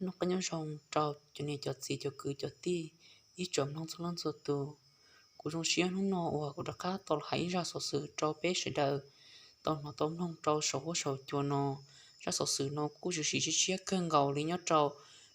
Noj qab nyob zoo rau cov niam cov txiv cov kwv cov tij ib tsoom mloog txhua leej txhua tus. Kuv zoo siab hnub no uas kuv rov qab tau los hais ib zaj xov xwm rau peb sawv daws tau hnov tau mloog rau saum huab saum cua no. Zaj xov xwm no kuj tshwm sim tshiab tshiab kawg nkaus li nyob rau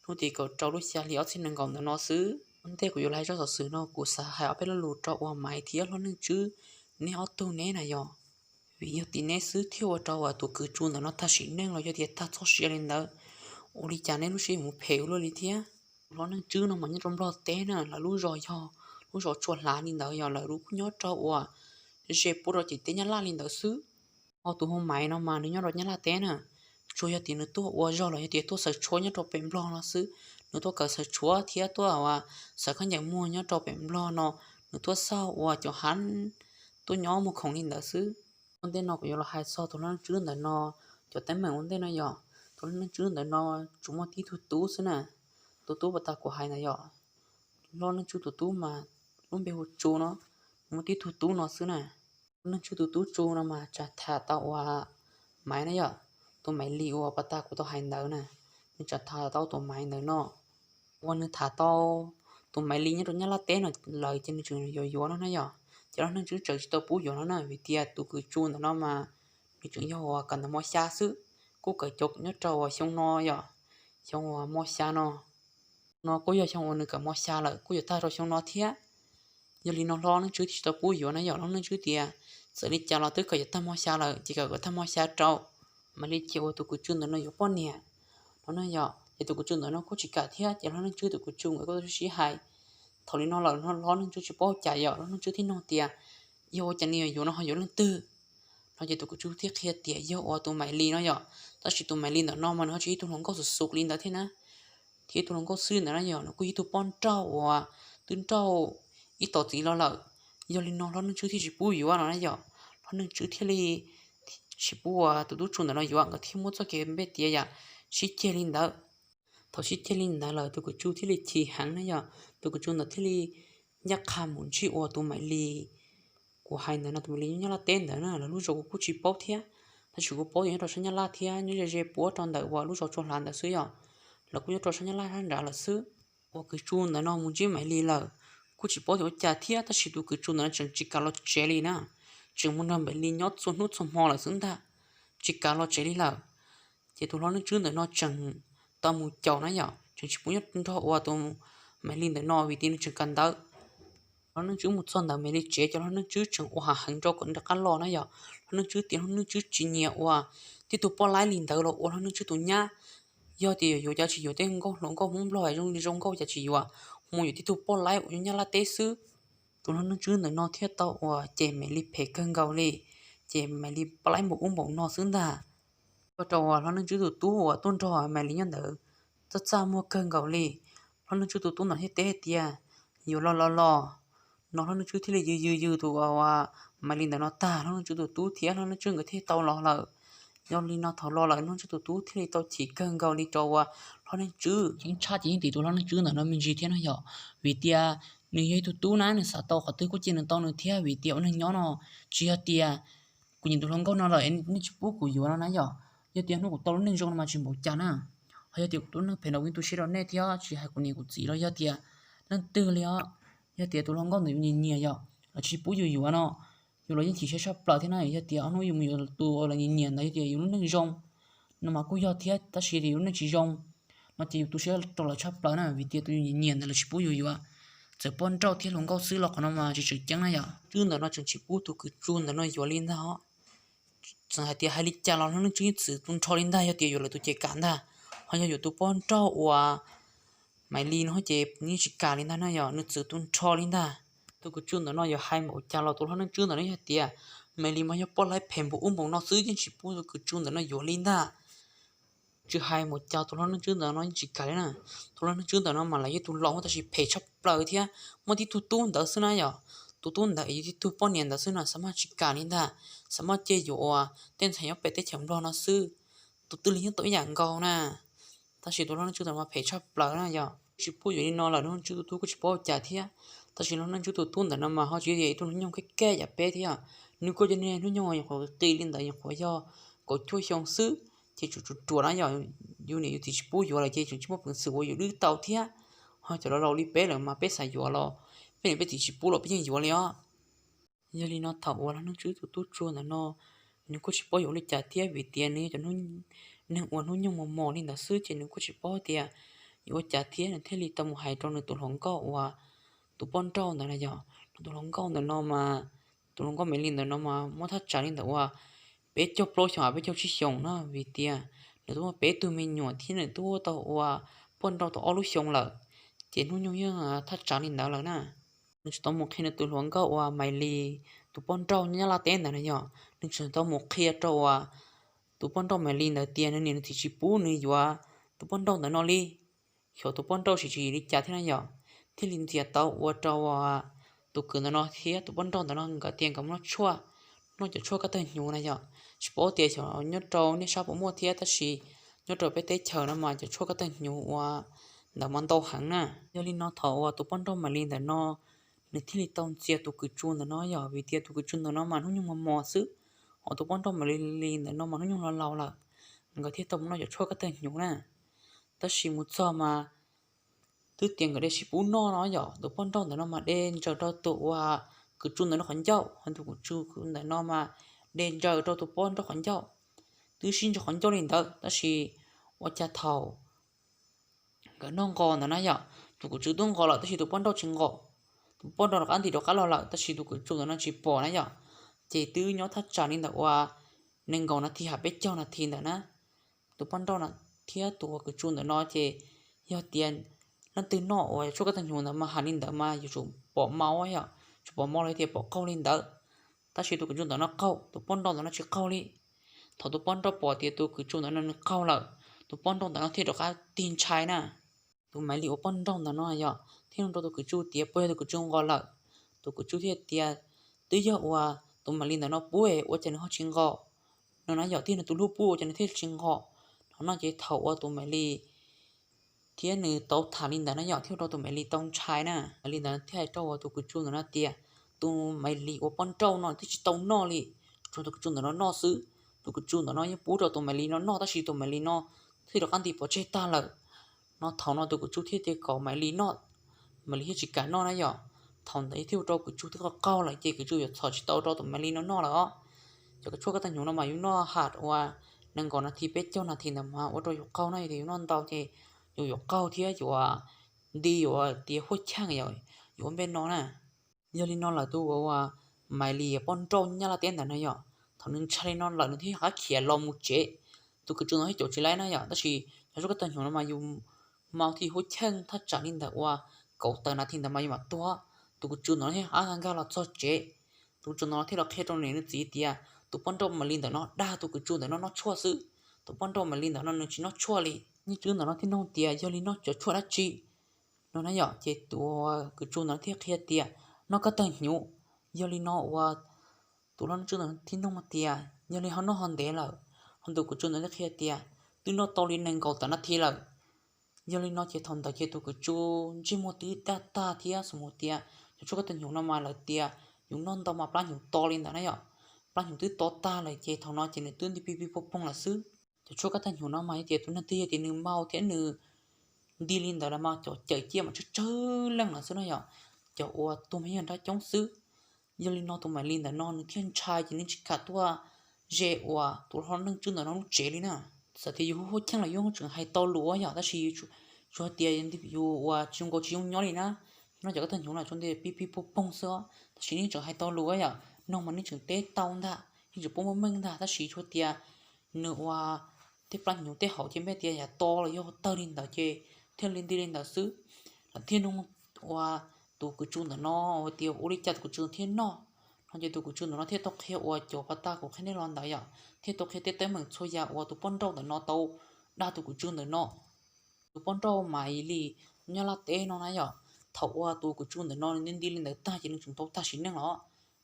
hnub tim kaum rau lub xya hli ob txhiab nees nkaum ntawm no xwb. Ua ntej kuv yuav los hais zaj xov xwm no kuv xav hais ob peb lo lus rau uas Maiv thiab Hlob Neej Tswb, neb ob tug neb na yog. Vim yog tim neb xwb thiaj ua rau uas tus kws tsu ntawm no tag sim neej los yog tias tag txoj sia li ntawd. Ua li cas neb lub siab mus phem ua luaj li thiab? Hlob Neej Tswb no mas nyob rau Nplog teb na, lawv lub zos yog lub zos Tsua Hlav li ntawd, yog lawv lub kuj nyob rau uas ze puab rau ciam teb Nyab Laj li ntawd xwb. Ho tus hu Maiv no mas nws nyob rau Nyab Laj teb na, tsuas yog tias nws tuaj ua zog los yog tias tuaj xaws tshuab nyob rau pem Nplog no xwb. Nws tuaj kawm xaws tshuab thiab tuaj uas xaws khaub ncaws muag nyob rau pem Nplog no, nws tuaj xauj uas cov hav tuaj nyob muag khoom li ntawd xwb. Ua ntej no kuv yuav los hais txog tus Hlob Neej Tswb ntawm no cov teeb meem ua ntej no yog, tus Hlob Neej Tswb ntawm no tsuas muaj tib tug tub xwb na. Tus tub uas tag kuv hais ntawd yog, Hlob Neej Tswb tus tub mas lub npe hu Tsu no, muaj tib tug tub no xwb na. Hlob Neej Tswb tus tub Tsu no mas tsam tham tau uas Maiv na yog, tus Maiv Lis uas pas tas kuv tau hais ntawd na, nws tsam tham tau tus Maiv ntawm no. Uas nws tham tau tus Maiv Lis nyob rau Nyab Laj teb no lawm ces nws tseem yuav yuav no na yog, ces Hlob Neej Tswb tseem tsis tau pub yuav no na, vim tias tus kws Tsu ntawm no mas nws tseem yog uas kawm ntawm mos xya xwb, kuj kawm cov nyob rau uas xyoo no yog, xyoo uas mos xya no. No kuj yog xyoo uas nws kawm mos xya lawm, kuj yuav tag rau xyoo no thiab. Yog li no Hlob Neej Tswb thiaj tsis tau pub yuav na yog, Hlob Neej Tswb tias txawm li cas los twb kawm yuav tag mos xya lawm ces kawm kom tag mos xya rau, mam li cia uas tus kws Tsu ntawm no yuav poj niam no na yog. Ces tus kws Tsu ntawm no kuj tsis kam thiab, ces Hlob Neej Tswb tus kws Tsu nkawd kuj sib hais. Thaum li no lawm no Hlob Neej Tswb tsis paub ua cas yog, Hlob Neej Tswb thiaj nug tias yog ua cas nws yuav yuav no ho yuav leej twg no, ces tus kws Tsu thiaj qhia tias yog uas tus Maiv Lis no yog. Tab sis tus Maiv Lis ntawm no mas nws ho tsis yog ib tug hluas nkauj xus xus li ntawd thiab na, thiab ib tug hluas nkauj xwb ntawd na yog, nws kuj yog ib tug poj nrauj uas twb nrauj ib tos txiv los lawm. Yog li no Hlob Neej Tswb thiaj tsis pub yuav no na yog, Hlob Neej Tswb thiaj li tsis pub uas tus tub Tsu ntawm no yuav, nkawd thiaj muab txoj kev npe tias yam sib ceg li ntawd. Thaum sib ceg li ntawd lawm tus kws Tsu thiaj li chim heev na yog, tus kws Tsu ntawd thiaj li ncaj qha mus ntsib uas tus Maiv Lis kuv hais ntawd no, tus Maiv Lis nyob Nyab Laj teb ntawd na, lawv lub zos kuv kuj tsis paub thiab, tab sis kuv paub tias nyob rau sab Nyab Laj thiab nyob ze ze puab rau ntawm uas lub zos Tsua Hlav ntawd xwb yog, lawv kuj nyob rau sab Nyab Laj sab nrad lawm xwb. Uas kws Tsu ntawd no mus ntsib Maiv Lis lawm, kuj tsis paub tias ua cas thiab, tab sis tus kws Tsu ntawd no tseem tsis kam los tsev li na, tseem mus nrog Maiv Lis nyob txhua hnub txhua hmo lawm xwb ntag, tsis kam los tsev li lawm. Ces tus Hlob Neej Tswb ntawm no tseem tau mus caum na yom, tseem tsis pub nyob nrog uas tus Maiv Lis ntawm no vim tias nws tseem kawm ntawv. Hlob Neej Tswb mus txog ntawm Maiv Lis tsev, ces Hlob Neej Tswb tseem ua hav heev rau kom nws rov qab los na yom. Hlob Neej Tswb tias Hlob Neej Tswb tsis nyiam uas tib tug poj laib li ntawd los ua Hlob Neej Tswb tus nyab. Yog tias yuav yuav cas tsis yuav tej nkauj hluas nkauj Hmoob Nplog zoo li zoo nkauj cas tsis yuav, mus yuav tib tug poj laib uas nyob Nyab Laj teb xwb. Tus Hlob Neej Tswb ntawm no thiaj tau uas cem Maiv Lis phem kawg nkaus li, cem Maiv Lis poj laib npaum ub npaum no xwb ntag. Ua rau uas Hlob Neej Tswb tus tub uas tuaj nrog Maiv Lis nyob ntawd txaj txaj muag kawg nkaus li. Hlob Neej Tswb tus tub ntawd thiaj teb tias, yuav los los los. No Hlob Neej Tswb thiaj li yws yws yws tus uas Maiv Lis ntawm no tag, Hlob Neej Tswb tus tub thiab Hlob Neej Tswb nkawd thiaj tau los lawm. Yog li no thaum los lawm Hlob Neej Tswb tus tub thiaj li tau chim kawg nkaus li rau uas Hlob Neej Tswb, yeej tshaj ces yeej tim tus Hlob Neej Tswb ntawm no me ntsis thiab no yom. Vim tias nws yog ib tug tub na, nws xav tau qhov twg kuj cia nws tau nws thiab, vim tias ua neeg nyob no tsis yog tias kuv nyiam tus hluas nkauj no lawm nej tsis pub kuv yuav no na yom. Yog tias hnub kuv tau lub neej zoo no mas tsis npaum cas na. Ho yog tias kuv tau lub neej phem no kuv yeej tu siab rau nej thiab, tsis hais kuv niam kuv txiv los yog tias leej twg li os. Yog tias tus hluas nkauj ntawd yus nyiam nyiam yom, los tsis pub yus yuav no, yus los yeej chim siab tshaj plaws thiab na. Yog tias ob hnub yus mus yuav tus uas lawv nyiam nyiam ntawd yog tias yus lub neej zoo no mas kuj yog thiab, tab sis yus lub neej tsis zoo no ces yus tu siab rau lawv tshaj plaws na, vim tias tus yus nyiam nyiam ntawd lawv tsis pub yus yuav. Txawm poj nrauj thiab hluas nkauj xwb los qhov no mas tsis tseem ceeb na yom. Tswb ntawm no tseem tsis pub tus kws tsu ntawm no yuav li ntag os. Txawm hais tias hais li cas los Hlob Neej Tswb yeej txwv tu nrho li ntag, yog tias yuav lawv tus ces kam ntag. Ho yog yuav tus poj nrauj uas Maiv Lis no ces yeej tsis kam li ntag na yom, nws txwv tu nrho li ntag. Tus kws tsu ntawm no yuav hais npaum cas los tus Hlob Neej Tswb ntawm no yog tias Maiv Lis mas yog poj laib phem npaum ub npaum no xwb yeej tsis pub tus kws tsu ntawm no yuav li ntag. Tsis hais npaum cas tus Hlob Neej Tswb ntawm no yeej tsis kam li na. Tus Hlob Neej Tswb ntawm no mas lawv yog tus laus tab sis phem tshaj plaws thiab muaj tib tug tub ntawd xwb na yom. Tus tub ntawd yog tib tug poj niam ntawd xwb na, xav mas tsis kam li ntag, xav mas cia yuav uas tej ntxhais nyob pem teb chaws Nplog no xwb, tus twg los yeej tau ib yam nkaus na. Tab sis tus Hlob Neej Tswb ntawm no mas phem tshaj plaws na yom, tsis pub yuav li no lawm Hlob Neej Tswb tus tub kuj tsis paub ua cas thiab. Tab sis Hlob Neej Tswb tus tub ntawm no mas ho tsis yog ib tug hnub nyoog kaj kaj yam peb thiab, nws kuj cov niag hnub nyoog nyuam qhuav qis li ntawd nyuam qhuav yog kaum cuaj xyoo xwb. ces tseem tsuas ruam na yom, yus niam yus txiv tsis pub yuav lawm ces tseem tsis muaj peev xwm uas yuav wb tau thiab. Ho cov laus laus li peb lawm mas peb xav yuav los peb niam peb txiv tsis pub los peb yeej yuav li os. Yog li no thaum uas hlob Neej Tswb tus tub tsuag ntawm no, nws kuj tsis paub yuav ua li cas thiab vim tias nws yog cov neeg uas hnub nyoog mos mos li ntawd xwb ces nws kuj tsis paub tias yuav ua cas thiab, nws thiaj li tau mus hais rau nws tus hluas nkauj uas tus poj nrauj ntawd na yom. Nws tus hluas nkauj ntawm no mas, tus hluas nkauj Maiv Lis ntawm no mas muaj thaj tsam li ntawm uas peb caug plaub xyoos, peb caug tsib xyoos na, vim tias nws twb muaj peb tug me nyuam thiab nws twb tau ua poj nrauj tau ob lub xyoo lawm, ces hnub nyoog yeej thaj tsam li ntawd lawm na. Nws tseem tau mus qhia nws tus hluas nkauj uas Maiv Lis tus poj nrauj nyob Nyab Laj teb ntawd na yom, nws tseem tau mus qhia rau uas tus poj nrauj Maiv Lis ntawd tias nws niam nws txiv tsis pub nws yuav tus poj nrauj ntawm no li. Xyov tus poj nrauj siv tswv yim li cas thiab na yom, thiaj li ntxias tau ua rau tus kwv ntawm no thiab tus poj nrauj ntawm no nkawd tias nkawd mus noj tshuaj, noj cov tshuaj kaj tawg hnyuv na yom. Tsis paub tias xyov nyob rau nej sab puas muaj thiab, tab sis nyob rau peb teb chaws no mas cov tshuaj kaj tawg hnyuv uas ntawd mas ntau heev na. Yog li no thaum uas tus poj nrauj Maiv Lis ntawm no, nws thiaj li tau ntxias tus kwv tsuj ntawm no yom, vim tias tus kwv tsuj ntawm no mas hnub nyoog mos mos xwb, ho tus poj nrauj Maiv Lis ntawm no mas hnub nyoog laus laus lawm, nkawd thiaj tau mus noj cov tshuaj kaj tawg hnyuv na. Tab sis mus txog mas twb tias nkawd de sib pub noj no yom, tus poj nrauj ntawm no mas de ntsaws rau tus uas kwv tsuj ntawm no qhov ncauj, ho tus kwv tsuj ntawm no mas de ntsaws rau tus poj nrauj qhov ncauj. Twb sib ntsaws qhov ncauj li ntawd tab sis ua cas thaum nkawd noj nqos ntawd na yom, tus kwv tsuj twb nqos lawm tab sis tus poj nrauj tsis nqos. Tus poj nrauj rov qab nti rov qab los lawm tab sis tus kwv tsuj ntawm no tsis pom na yom. Ces twb nyob thaj tsam li ntawm uas nees nkaum nas this hais peb caug nas this ntawd na, tus poj nrauj no thiab tus kwv tsuj ntawm no ces yog tias leej twg noj uas tshuaj kaj tawg hnyuv ntawd mas hais li ntawd mas yuav tsum pom mau yom, tsum pom mau los tias pom qaug li ntawd. Tab sis tus kwv tsuj ntawm no qaug, tus poj nrauj ntawm no tsis qaug li. Thaum tus poj nrauj pom tias tus kwv tsuj ntawm no nws qaug lawm, tus poj nrauj ntawm no thiaj rov qab tig ntshai na. Tus Maiv Lis ua poj nrauj ntawm no yom, thiaj nug rau tus kwv tsuj tias puas yog tus kwv tsuj nqos lawm. Tus kwv tsuj thiaj tias twb yog uas tus Maiv Lis ntawm no pub es ua cas nws ho tsis nqos no na yom, twb yog nws tus hlub pub ua cas nws thiaj tsis nqos no no. Ces thaum uas tus Maiv Lis thiab nws tau tham li ntawd na yom, thiaj ua rau tus Maiv Lis tau ntshai na. Maiv Lis ntawd thiaj hais rau uas tus kwv tsuj ntawm no tias tus Maiv Lis ua poj nrauj no twb tsis tau noj li, tsuas tus kwv tsuj ntawm no noj xwb. Tus kwv tsuj ntawm no yeej pub rau tus Maiv Lis no noj tab sis tus Maiv Lis no thiaj rov qab nti pov tseg tag lawm. No thaum no tus kwv tsuj thiaj tias kom Maiv Lis noj, Maiv Lis thiaj tsis kam noj na yom. Thaum ntawd thiaj ua rau kwv tsuj twb qaug qaug lawm ces kwv tsuj yuav txhom tsis tau rau tus Maiv Lis no noj lawm os. Cov tshuaj kaj tawg hnyuv no mas yus noj has uas nees nkaum nas this peb caug nas this ntawd mas ua rau yus qaug na, yog tias yus noj ntau ces yus yuav qaug thiab yuav nti yuav tias huaj cheej yom, yuav ua npe no na. Yog li no lawm tus uas Maiv Lis poj nrauj Nyab Laj teb ntawd no yom, thaum nws ntshai li no lawm nws thiaj rov qab khiav los mus tsev. Tus kwv tsuj ntawm no thiaj caum tsis laib na yom, tab sis cov tshuaj kaj tawg hnyuv no mas yus mau thiaj huaj cheej thaj tsam li ntawm uas kaum tawm nas this ntawd mas yus mam tuag. Tus kwv tsuj ntawm no thiaj rov qab nkag los txog tsev. Tus kwv tsuj ntawm no thiaj los qhia rau nws niam nws txiv tias tus poj nrauj Maiv Lis ntawm no dag tus kwv tsuj ntawm no noj tshuaj xwb. Tus poj nrauj Maiv Lis ntawm no nws tsis noj tshuaj li. Neej Tswb ntawm no thiaj nug tias yog li noj cov tshuaj dab tsi no na yom, ces tus kwv tsuj ntawm no thiaj qhia tias noj kaj tawg hnyuv. Yog li no uas tus hlob Neej Tswb ntawm no thiaj nug tias yog li ho noj ho ntev lawm. Ho tus kwv tsuj ntawm no thiaj qhia tias twb noj tau li nees nkaum tawm nas this lawm. Yog li no ces thaum ntawd ces tus kwv tsuj ntsej muag twb daj tag thiab xav mus tias cov tshuaj kaj tawg hnyuv no mas lawv tias yus noj ntau mas plab hnyuv to li ntawd na yom. Plab hnyuv twb to tag lawm ces thaum no ces nws twb nti pig pig poog poog lawm xwb. Cov tshuaj kaj tawg hnyuv no mas yog tias tus neeg twg yog tias nws mau thiab nws nti li ntawd los mas cov cawm ciaj mas tsawg tsawg leej lawm xwb na yom, cov uas tuag me nyuam nrab coob xwb. Yog li no tus Maiv Lis ntawm no nws thiaj ntshai ces nws tsis kam tuaj ze uas tus hlob Neej Tswb ntawm no lub tsev li na. Txawm tias yus huaj cheej los yus tseem hais tau lus yom, tab sis tsuas tias yus uas tsis zoo nkaus tsis zoo nyob li na, noj cov kaj tawg hnyuv no tsuas nti pig pig poog poog xwb os, tab sis nws tseem hais tau lus yom, noog mas nws tseem teb tau ntag, yeej tseem paub meej meej ntag, tab sis tsuas tias nws ua tej plab hnyuv tej hauv ces npej tias yam to los yog tawg li ntawd ces thiaj li nti li ntawd xwb. Lawv thiaj nug ua tus kwv tsuj ntawm no tias ua li cas tus kwv tsuj thiaj noj. No ces tus kwv tsuj ntawm no thiaj tau qhia uas cov pas tag kuv qhia nej los ntawd yom, thiaj tau qhia tej teeb meem txhua yam uas tus poj nrauj ntawm no tau dag tus kwv tsuj ntawm no. Tus poj nrauj Maiv Lis Nyab Laj teb no na yom, thaum uas tus kwv tsuj ntawm no nws nti li ntawd tag ces nws tseem tau tag sim neej los.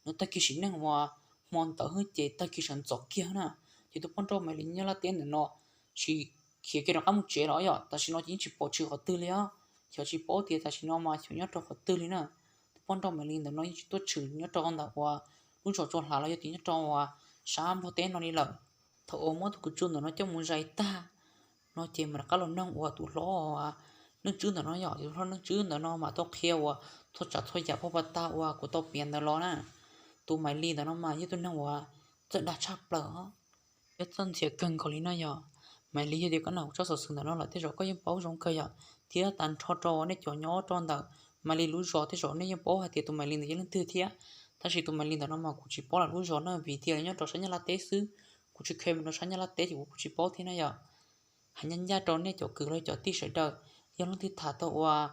Nws tag kiag sim neej uas hmo ntawd xwb ces tag kiag sawv ntxov kiag na. Ces tus poj nrauj Maiv Lis Nyab Laj teb ntawm no tsis khiav kiag rov qab mus tsev los yom, tam sim no ces yeej tsis pom tshwm qhov twg li os. Xyov tsis paub tias tam sim no mas xyov nyob rau qhov twg li na. Tus poj nrauj Maiv Lis ntawm no yeej tsis tuaj tshwm nyob rau ntawm uas lub zos Tsua Hlav los yog tias nyob rau uas sab Nplog teb no li lawm. Thaum uas muab tus kws tsu ntawm no coj mus zais tag no ces mam rov qab los noog uas tus hlob Neej Tswb ntawm no yom. Tus hlob Neej Tswb ntawm no mas tau qhia uas txhua tsav txhua yam pab pas tag uas kuv tau piav ntawd los na. Tus Maiv Lis ntawm no mas yog tus neeg uas txawj dag tshaj plaws, yog txawj ntxhias kawg nkaus li no yog. Maiv Lis, yog tias koj nug kuv tsob xov xwm ntawm no lawm tej zaum koj yeej paub zoo kawg yom, thiab tag nrho rau nej cov nyob rau ntawm Maiv Lis lub zos tej zaum nej yeej paub hais tias tus Maiv Lis ntawd yog leej twg thiab. Tab sis tus Maiv Lis ntawm no mas kuv tsis paub lawv lub zos na, vim tias lawv nyob rau sab Nyab Laj teb xwb. Kuv tsis kheev mus rau sab Nyab Laj teb ces kuv kuj tsis paub thiab na yom. Hais ncaj ncaj rau nej cov kwv los cov tij sawv daws, yog leej twg tham tau uas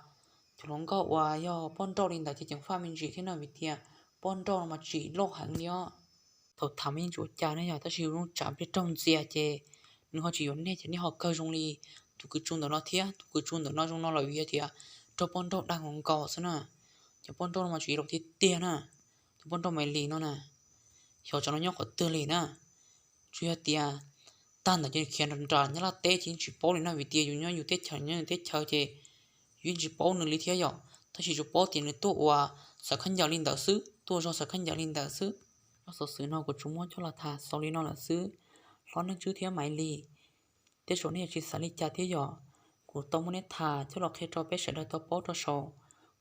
cov hluas nkauj uas yog poj nrauj li ntawd ces ceev faj me ntsis thiab na, vim tias poj nrauj no mas tsim loj heev li os. Thaum tham mas yeej tsis ua cas ne yog, tab sis yus lub tsam plig raug ntxias ces nws ho tsis yuav nej ces nej ho kawg zoo li tus kws tsu ntawm no thiab. Tus kws tsu ntawm no zoo no lawm vim yog tias raug poj nrauj dag nkaus nkaus xwb na. Cov poj nrauj no mas tsis laus tiag tiag na. Tus poj nrauj Maiv Lis no na, xyov tsam no nyob qhov twg li na. Tsuas yog tias tag ntawd ces nws khiav nram nram Nyab Laj teb ces yeej tsis paub li na, vim tias yus nyob yus teb chaws nyob nws teb chaws ces yus yeej tsis paub nws li thiab yom. Tab sis tsuas paub tias nws tuaj ua xav khaub ncaws li ntawd xwb, tuaj ua zog xav khaub ncaws li ntawd xwb. Zaj xov xwm no kuv tsuas muab coj los tham xaus li no lawm xwb. Hlob Neej Tswb thiab Maiv Lis, tej zaum nej yuav tsis xav li cas thiab yom. Kuv tau muab neb tham coj los qhia rau peb sawv daws tau paub rau saum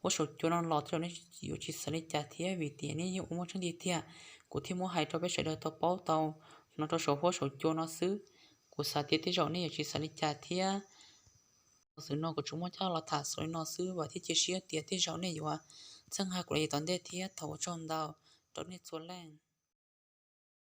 huab saum cua no los tej zaum nej yuav tsis xav li cas thiab, vim tias nej yeej ua muaj tseeb tiag tiag, kuv thiaj muab hais rau peb sawv daws tau paub tau no rau saum huab saum cua no xwb. Kuv xav tias tej zaum nej yuav tsis xav li cas thiab. Xov xwm no kuv tsuas muab coj los tham xaus li no xwb, vam thiab cia siab tias tej zaum nej yuav txhawb nqa kuv los yav tom ntej thiab. Thov ua tsaug ntau rau nej txhua leej.